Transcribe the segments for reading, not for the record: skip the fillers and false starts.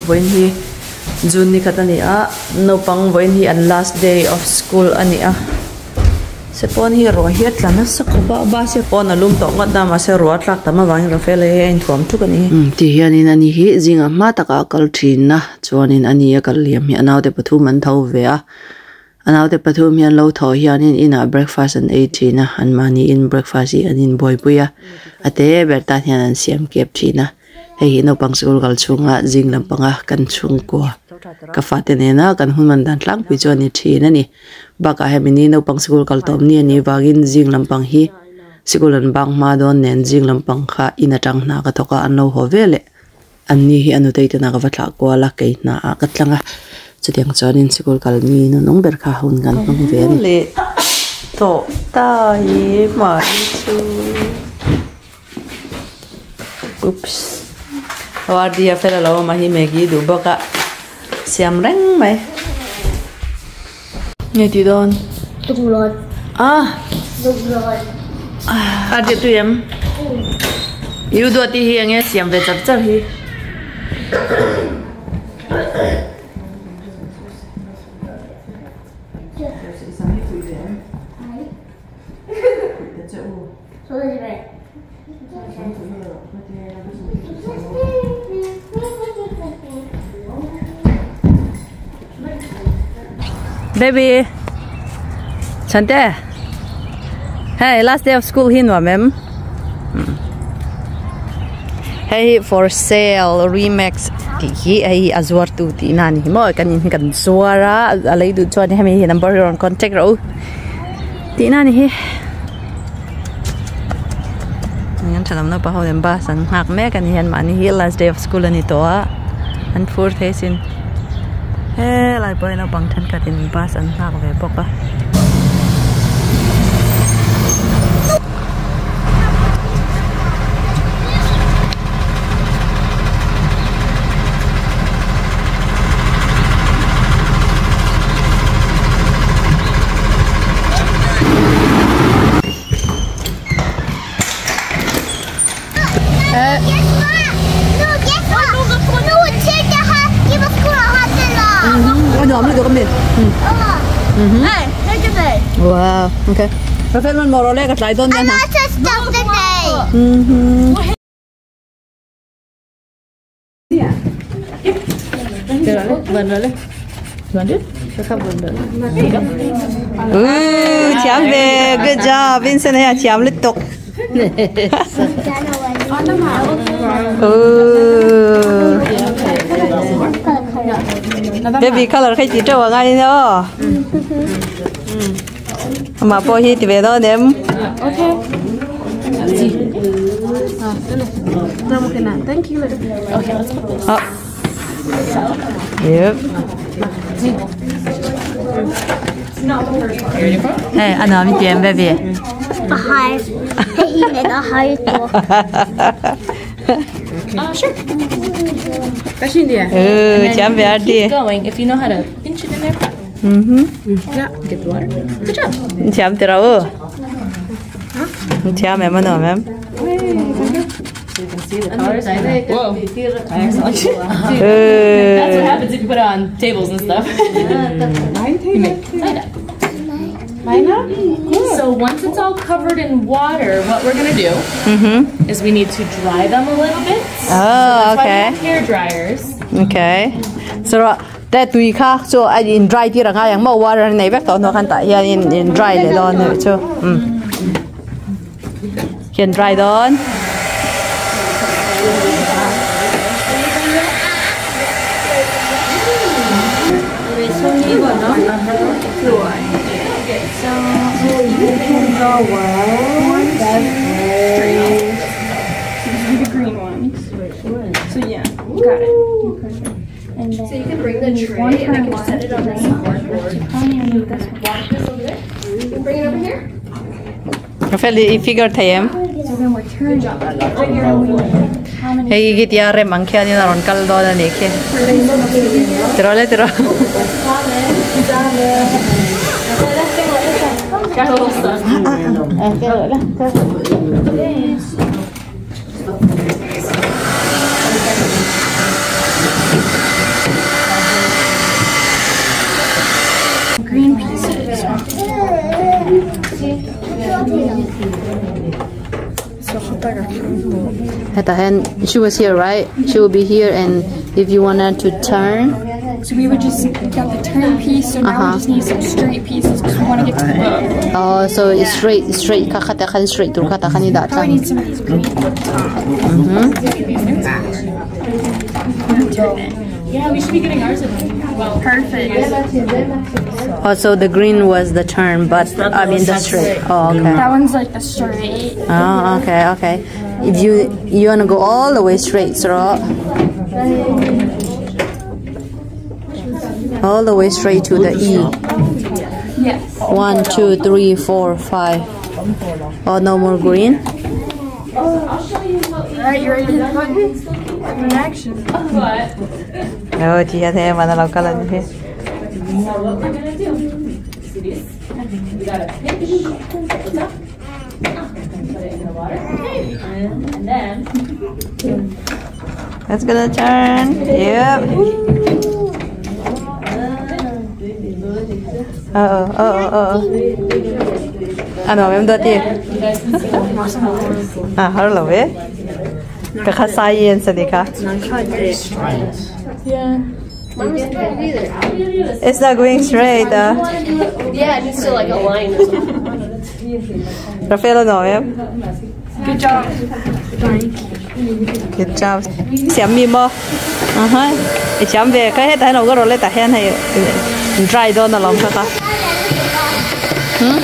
Vawiin hi June ni khat a ni a, naupang vawiin hi an last day of school a ni a, se pawn hi ruah hi a tla nasa khawp a, bus hi pawn a lum tawh ngawt a mahse ruah a tlak tam avangin Rafael a hi a inthuam thuk a ni. Umm ti hianin ani hi zingah hma takah a kal thin a, chuanin ani a kal liam hi a naute pathum an tho ve a, a naute pathum hi an lo tho hianin inah breakfast an ei thin a, anmahniin breakfast hi an inbuaipui a, a te ber tan hian an siam kep thin a. Hei hi naupang sikul kal chhunga zing lampanga kan chhungkua ka fate nena kan hun man dan tlangpui chu a ni thin a ni. Bakah hemi ni naupang sikul kal tawp ni a nih vangin zing lampang hi sikul an bang hma dawn nen zing lampang kha in atang hna ka thawk a an lo haw ve leh. An ni hi a nutei te hna ka va thlah kual a kei hna ah ka tlang a chutiang chuanin sikul kal ni nunung ber kha hun kan hmang ve a ni. Leh tawh ta hi mahni chu. Oops Wardi a fel alo awm a hi Maggie duh bawk a siam reng mai nge tih dawn ah a tih tui em i u duati hi enge siam ve char char hi. Baby Chante Hey last day of school hi nuam em Hei hi for sale remax tih hi hei hi a zuar tu tih na ni maw kan in hi kan zuar a a lei duh chuan hemi hi number hi rawn contact rawh u tih na ni hi. An thalam naupang ho nen bus an nghak mek a ni hian mahni hi last day of school a ni tawh a an phur thei sin helai pawh hi naupang thenkhat in bus an nghak ve bawk a. Wow, okay. Rafael man moro le ka tlai don yan ha. Ooh, thiam ve. Good job. Vincent hei a thiam lutuk. Ooh. Baby color khai ti teuh angai nia aw. Amah pawh hi ti ve dawn em? Okay. Thank you. Okay, let's put this. Oh. Yep. Hey, ano mi tiam baby. Hi. Hey, hi. Sure. Ừ, chấm về đi. Keep going if you know how to pinch it in there. Yeah, get the water. Good job. Chấm từ đâu? Chấm em ano em? So you can see the colors. Whoa. Excellent. Ừ. That's what happens if you put it on tables and stuff. You make tie-dye. So once it's all covered in water, what we're gonna do is we need to dry them a little bit. Oh, That's why we okay. have hair dryers. Okay. So that tui kha so a in dry ti ranga yang mo water nei vek to no khan ta hian in in dry le don ne chu. Hian dry don. So yeah, got it. So you can bring the tray and I can set it on this board. Walk this over there. You can bring it over here. Rafael i figure thei em? Hei hi tia rem ang khianin a rawn kal dawn a nih khi. Tiraw le tiraw. Got a little sun. At the hand, she was here, right? She will be here, and if you wanted to turn. So we would just got the turn piece, so now we just need some straight pieces because we want to get to the book. Oh, so it's straight, straight. Kakata kan straight tur kata kan ida Probably need some of these green at the top. Turn it. Yeah, we should be getting ours in. Well, Perfect. Oh, so the green was the turn, but I mean the straight. Oh, okay. That one's like the straight. Oh, okay, okay. If you wanna go all the way straight, so all the way straight to the E. Yes. 1, 2, 3, 4, 5. Oh, no more green. All right, you ready to hit the button? In action. But Oh, chị thế mà nó làm cái lần thế. now what we're gonna do? See these? We gotta pinch the top. Put it in the water. And then That's gonna turn. Yep. Oh, oh, oh, oh. Ano, em đợi đi. À, har lo ve? Ka kha science ani ka. Yeah. It's not going straight. Yeah, it needs to like align or something. Rafaela no em. Good job. Good job. Xem mi mo. Uh-huh. Chấm về cái hết nó có rồi lấy ta hen hay dry đó nó làm sao ta. I'm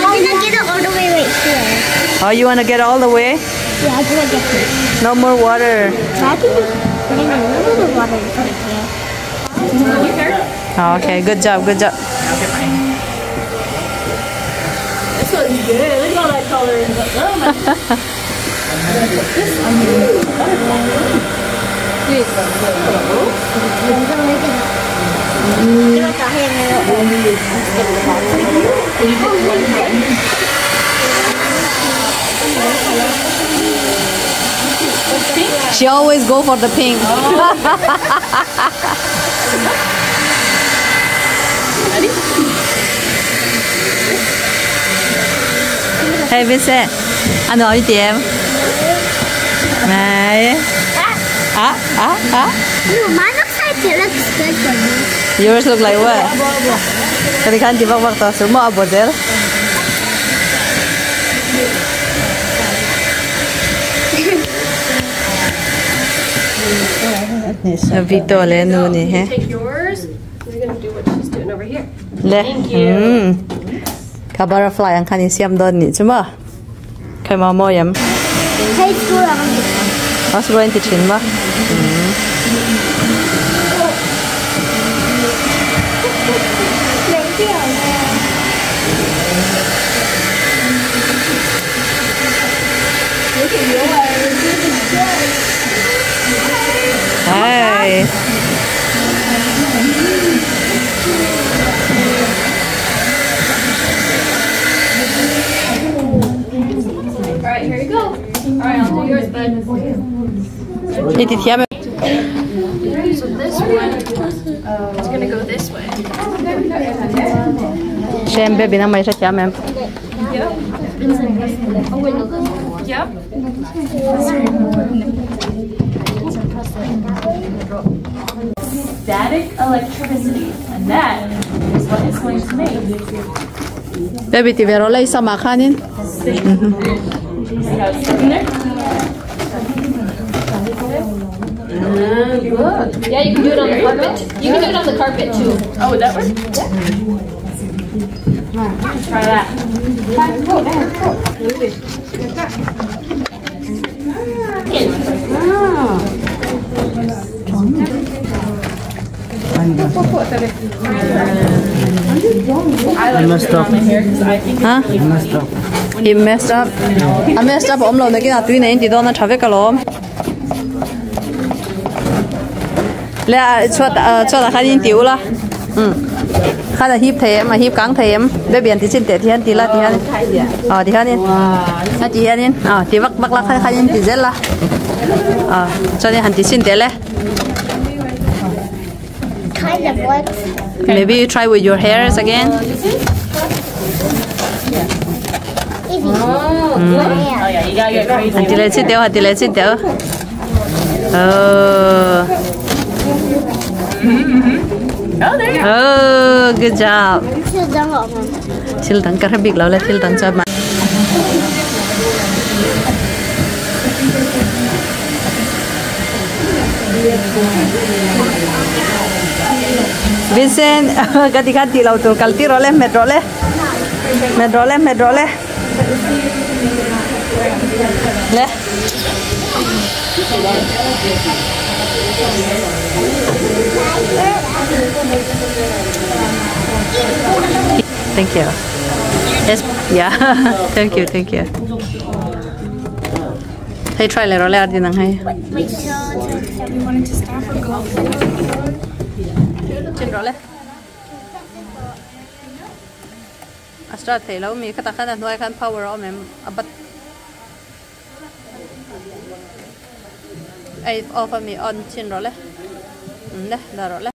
gonna get it all the way right here. Oh, you wanna get all the way? Yeah, I'm gonna get it. No more water. I can just put in a little bit of water right here. Oh, okay, good job, good job. This one's good. Look at all that color. Oh my. I'm gonna make it. She always go for the pink. Hey Vincent, anh nói gì em? Này. Ah, ah, ah. No, mine looks like it looks good for me. Yours look like what? Cái khăn chỉ văng văng tao xuống mỏ bột rồi. Vito le nu ni he. Take yours. We're gonna do what she's doing over here. Le. Thank you. Ka butterfly ang khani siam don ni chuma. Kai ma mo yam. Hey, school, I'm Mas going to chin ba? Hey. All right, here you go. All right, I'll do yours, bud. So this one is gonna go this way. Xem baby nó mày sẽ chạm em. Yep. Static electricity, and that is what it's going to make. Baby thì về rồi lấy sao mà khanin. See how it's sitting there? Yeah, you can do it on the carpet. You can do it on the carpet too. Oh, would that work? Yeah. Try that. I messed up. My hair because I think Hả? I messed up. He messed up. I messed up. Ông lồn này cái nào tuy này thì đó nó trả về cái lộn. Lẹ cho là khai tiểu la. Khai là hiếp thèm mà hiếp cắn thèm. Bé biển thì xin để thiên thì là thiên. Ờ thì thiên. À thì thiên. Ờ thì vắt vắt là khai khai thì rất là. Ờ cho nên hành thì xin để lẹ. Kind of works. Maybe you try with your hairs again. It Han ti leh chit deuh han ti leh chit deuh oh oh good job thil dang ka hre bik lo le thil dang chuan Vincent ka ti khan tih lo tur kal tir rawh le hmet rawh le hmet rawh le hmet rawh le le Thank you. Yes, yeah. Thank you, thank you. Hey, try leh rawh le a din ang hei. Wait till You wanted to stop or go? Chin rawh le. A start thei lo mi khatah khan a hnuai khan power a awm em a bat ei off a mi on chin rawh le. Le dah rawh le.